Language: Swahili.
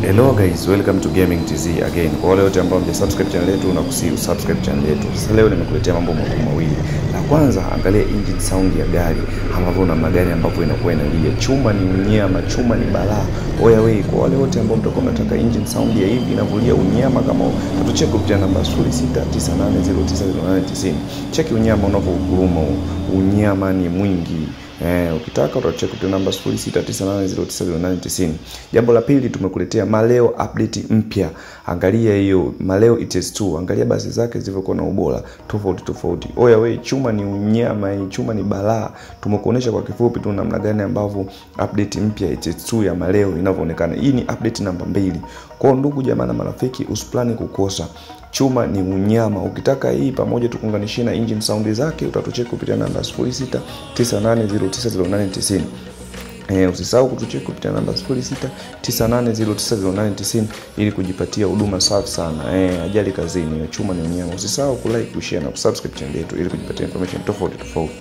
Hello guys, welcome to Gaming TZ again. Kwa wale wote ambao hamjasubscribe channel yetu na usubscribe channel yetu. Sasa leo nimekuletea mambo makuu mawili. La kwanza, angalia engine sound ya gari ambavyo na magari ambavyo inakuwa inalia. Chuma ni unyama, chuma ni balaa. Oya we, kwa wale wote ambao mtakuwa mnataka engine sound ya hivi inavulia unyama kama tucheke kupitia namba 0698090890. Cheki unyama unavyouguruma, unyama ni mwingi. Ukitaka utacheki kupitia namba 0698090890. Jambo la pili, tumekuletea Maleo update mpya. Angalia hiyo Maleo ETS2, angalia basi zake zilivyokuwa na ubora tofauti tofauti. Oya we, chuma ni unyama, chuma ni balaa. Tumekuonesha kwa kifupi tu namna gani ambavyo update mpya ETS2 ya Maleo inavyoonekana. Hii ni update namba 2. Kwa ndugu jamaa na marafiki, usiplani kukosa. Chuma ni unyama. Ukitaka hii pamoja tukuunganishie na engine sound zake, utatucheki kupitia namba 0698090890. Usisahau kutucheki kupitia namba 0698090890 ili kujipatia huduma safi sana. Ajali kazini, chuma ni unyama. Usisahau kulike, kushare na kusubscribe channel yetu ili kujipatia information tofauti tofauti.